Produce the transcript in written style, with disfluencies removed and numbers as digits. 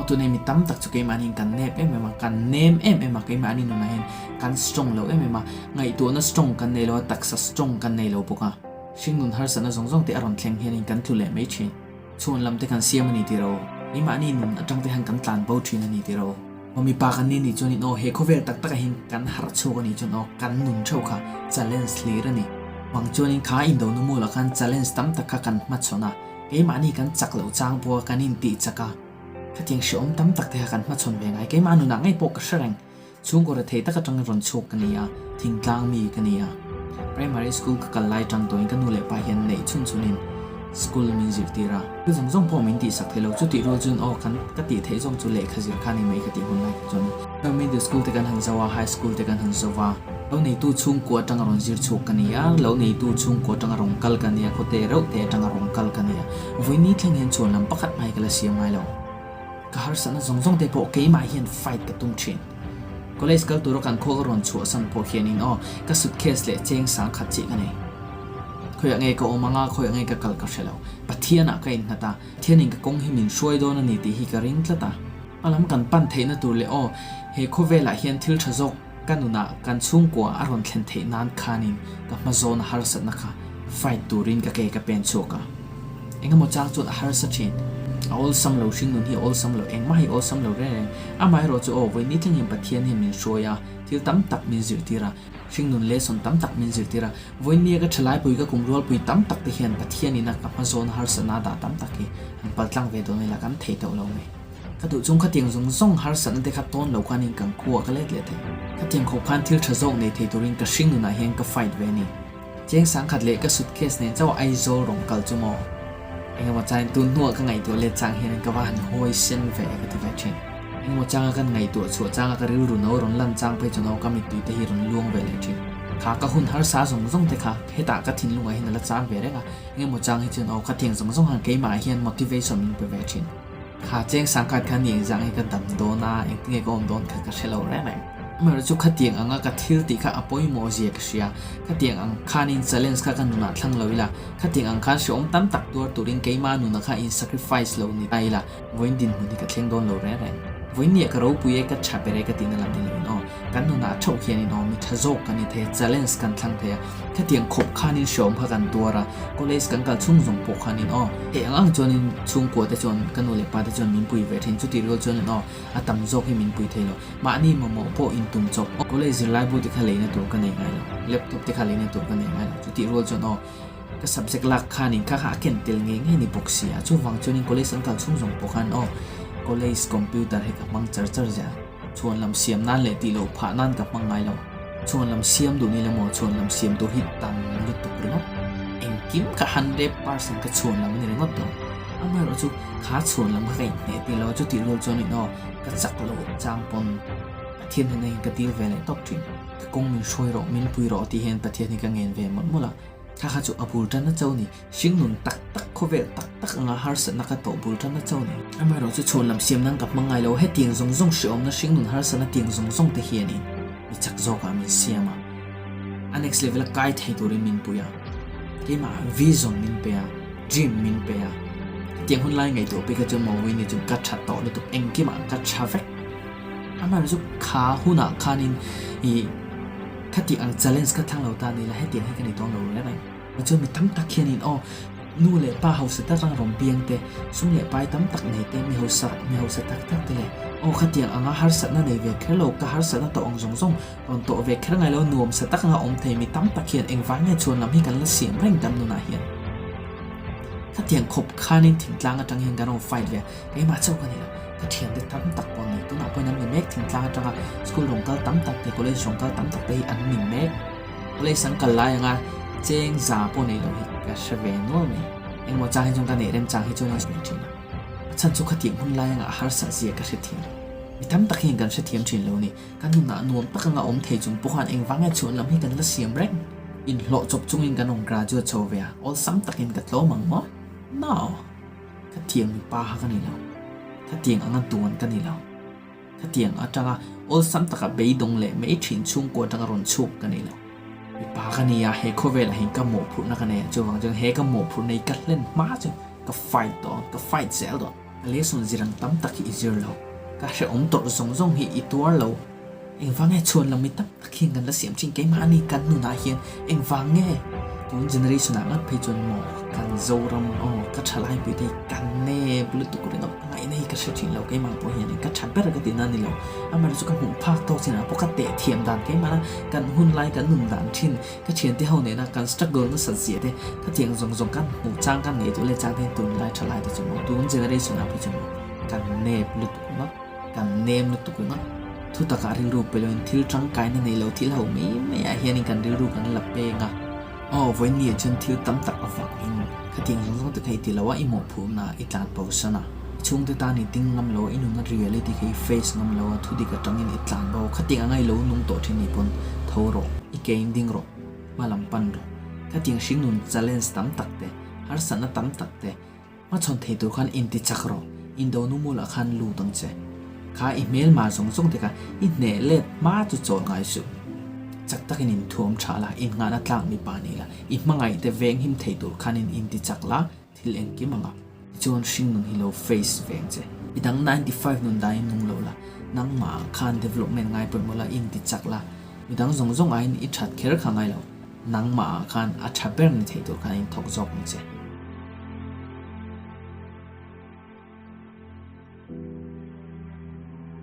Aw tunei mi tam tak chu keimahniin kan nep em em a, kan nem em em a, keimahni nunah hian kan strong lo em em a, ngaihtuahna strong kan nei lo a, taksa strong kan nei lo bawk a. Hringnun harsatna zawng zawng te a rawn thleng hianin kan tlu leh mai thin. Chhuan lam te kan siam a ni tih ro. Keimahni nun atang te hian kan tlan bo thin a ni tih ro. Aw mipa kan ni nih chuanin aw he khawvel tak takah hian kan harh chhuak a nih chuan aw kan nun theuh kha challenge hlir a ni. Vang chuanin kha indo nu mulah khan challenge tam tak kha kan hmachhawn a, keimahni kan chak loh chang pawha kan intih chak a, khatiang hrehawm tam tak te kha kan hmachhawn ve ngai. Keimah nunah ngei pawh ka hre reng. Chhungkaw rethei tak atangin rawn chhuak ka ni a, thingtlang mi ka ni a. Primary school ka kal lai tang tawhin ka nu leh pa hian neih chhun chhunin school min zirtir a. Thil zawng zawng pawh min tihsak thei lo, chutih rual chuan aw kan ka tih theih zawng chu lehkha zir kha a ni mai ka tih hun lai kha chuan middle school te kan han zo a, high school te kan han zo va. Lo neitu chhungkua atanga rawn zir chhuak ka ni a, lo neitu chhungkua atanga rawn kal ka ni a, khawte reuh te atanga rawn kal ka ni a. Vawiini thleng hian chhuan lam pakhat hmai ka la siam ngai lo. Ka harsatna zawng zawng te pawh keimah hian fight ka tum thin. College kal tura kan khua ka rawn chhuahsan pawh hianin aw, ka suitcase leh cheng sang khat chiah ka nei. Khawiah nge ka awm anga, khawiah nge ka kal ka hre lo. Pathianah ka innghat a, Pathianin ka kawng hi min hruai dawn a ni tih hi ka ring tlat a. Hma lam kan pan theihna tur leh aw, he khawvelah hian thil tha zawk ka nunah kan chhungkua a rawn thlen theih nan khanin ka hma zawna harsatna kha fight turin ka ke ka pen chhuak a. Engemaw chang chuan a harsa thin. A awlsam lo hring nun hi a awlsam lo, engmah hi a awlsam lo reng reng. Amaherawh chu aw, vawiin ni thleng hian Pathian hian min hruai a, thil tam tak min zirtir a, hring nun lesson tam tak min zirtir a. Vawiin nia ka thalai pui, ka kum rualpui tam tak te hian Pathian ina ka hma zawna harsatna a dah tam tak hi han paltlang ve dawn ila kan thei tawh lo mai. Ka duh chung khatiang zawng zawng harsatna te kha tawn lo khanin kan khua ka let leh thei. Khatiang khawp khan thil tha zawk nei thei turin ka hring nunah hian ka fight ve a ni. Cheng sangkhat leh ka suitcase nen chauh Aizawl rawn kal chu maw? Engemaw changin tun hnuah ka ngaihtuah let chang hianin ka va han hawi sen ve ka ti ve thin. Engemaw changa kan ngaihtuah chhuah changa ka rilru no rawn lan chang phei chuan aw ka mittui te hi rawn luang ve leh thin. Kha ka hun harsa zawng zawng te kha hetah ka thinlungah hian a la chang ve reng a, engemaw chang hi chuan aw ka tiang zawng zawng han keimah hian motivation min pe ve thin. Kha cheng sangkhat kha ni engzah nge ka dam dawn a, engtinge ka awm dawn kha ka hre lo reng reng. Amaherawhchu chu khatiang anga ka thil tih kha a pawimawh zia ka hria. Khatiang ang khanin challenge kha ka nunah thlang lo ila, khatiang ang khan hrehawm tam tak tuar turin keimah nunah kha in sacrifice lo ni ta ila, vawiin dinhmun hi ka thleng dawn lo reng reng. Vawiin nia ka ropui e, ka tha ber e ka tihna lam ni loin aw, kan nunah theuh hianin aw mi tha zawk kan ni thei a, challenge kan thlang thei a, Khatiang khawp khanin hreawm kha kan tuar a, college kan kal chhung zawng pawh khanin aw, hei ang ang chuanin chhungkua te chuan ka nu leh pa te chuan min pui ve thin, chutih rual chuanin aw, a tam zawk hi min pui thei lo, mahni mamawh pawh intum chawp aw, college zirlaibu te kha leina tur ka nei ngai lo, laptop te kha leina tur ka nei ngai lo, chutih rual chuan aw, ka subject lak khanin kha kha a ken tel ngei ngei ni bawk si a, chuvang chuanin college an kal chhung zawng pawh khan aw, college computer hi ka hmang char char zel. Chhuan lam siam nan leh tih loh phah nan ka hmang ngai lo. Chhuan lam siam duh ni la maw chhuan lam siam tur hi tam lutuk ringawt. Engkim ka 100% ka chhuan lam a ni ringawt tawh. Amaherawh chu kha chhuan lam kha ka inhneh tir lo a, chutih rual chuan in aw ka chak loh chang pawn Pathian hnenah hian ka dil ve leh tawp thin. Ka kawng min hruai rawh, min pui rawh tih hian Pathian hi ka ngen ve mawlh mawlh a. Kha kha chu a bul tan na cho ni. Hringnun tak tak, khawvel tak tak anga harsatna ka tawh bul tan na cho ni. Amaherawhchu chhuan lam siam nan ka hmang ngai lo, hetiang zawng zawng hrehawmna hringnun harsatna tiang zawng zawng te hianin mi chak zawkah min siam a, a next level a kai thei turin min pui a, keimah vision min pe a, dream min pe a. Hetiang hun lai ngaihtuah pek kha chuan Mawii ni chu ka tha tawh lutuk, engkimah ka tha vek. Amaherawhchu kha hunah khanin ih khati ang challenge ka thlang lo ta ni la, hetiang hi ka ni dawn lo reng reng. Chuan mi tam tak hianin aw, nu leh pa hausa tak ang rawn piang te, sum leh pai tam tak nei te, mi hausa mi hausa tak tak te leh aw khatiang anga harsatna nei ve kher lo, ka harsatna tawh ang zawng zawng rawn tawh ve kher ngai lo, nuamsa tak anga awm thei mi tam tak hian engvang nge chhuan lam hi kan la siam reng kan nunah hian. Khatiang khawp khanin thingtlang atang hian kan rawn fight ve a, keimah chauh ka ni lo, ka thiante tam tak pawh an ni, tunah pawhin an ni mek thingtlang atanga school rawn kal tam tak te, college rawn kal tam tak te hi an ni mek. College an kal lai anga cheng za pawh nei lo hi ka hre ve nual mai. Engmaw chang hi chuan ka neih rem chang hi chuan a hre thin a. A chhan chu khatiang hun lai anga a harsat zia ka hre thiam. Mi tam tak hian kan hre thiam thin lo ni. Kan nunah nuam tak anga awm thei chung pawh khan engvang nge chhuan lam hi kan la siam reng. Inhlawh chawp chungin kan rawn graduate chho ve a, awlsam takin ka tlawm ang maw? No! Khatiang mipa kha ka ni lo. Khatiang anga duan ka ni lo. Khatiang atanga awlsam taka beidawng leh mai thin chhungkua atanga rawn chhuak ka nei lo. Mipa ka ni a, he khawvelah hian ka mawhphurhna ka nei a, chuvang chuan he ka mawhphurhna hi ka hlen hma chu ka fight dawn, ka fight zel dawn. Ka lesson zir ang tam tak hi i zir lo. Ka hrehawm tawrh zawng zawng hi i tuar lo. Engvang nge chhuan lam mi tam tak hian kan la siam thin keimahni kan nunah hian engvang nge tun generation ah ngat phei chuan maw kan Zoram aw ka thalai pui te hi kan nep lutuk ringawt a ngaihna hi ka hre thin lo keimah pawh hian ka tha ber ka tihna a ni lo amaherawhchu chu ka hmuh phak tawk chinah pawh ka teh thiam dan keimahna kan hun lai kan nun dan thin ka thiante ho nena kan struggle nasat zia te ka tiang zawng zawng kan hmuh chang kan ngaihtuah leh chang te hian tunlai thalai te chu maw tun generation ah phei chuan maw kan nep lutuk ringawt. Kan nem lutuk ringawt. Thu takah rilru pe loin thil tangkaina nei lo thil ho mai maiah hianin kan rilru kan la peng a. Aw, vawiinniah chuan thil tam tak avangin khatiang zawng zawng te kha i ti lo a, i mawhphurhna i tlan bo san a. I chhungte tan i ding ngam lo a, i nunna reality kha i face ngam lo a, thu dik atangin i tlan bo. Khatiang anga i lo nung tawh thin nih pawn tho rawh, i ke in ding rawh, hma lam pan rawh. Khatiang hringnun challenge tam tak te, harsatna tam tak te, Hmachhawn thei tur khan inti chak rawh, indo nu mulah khan lut ang che. Kha i hmelma zawng zawng te kha i hneh let hma chu chawl ngai suh. Chak takin inthuam tha la, innghahna tlak mipa ni la, i hmangaih te veng him thei tur khan in inti chak la, thil engkim anga. Tichuan hringnun hi lo face ve ang che. I dang 95 nun dahin nung lo la, nangmah ah khan development ngai pawimawh la, inti chak la, midang zawng zawng aiin i that kher kha ngai lo, nangmah ah khan a tha ber ni thei tur khan inthawk zawk ang che.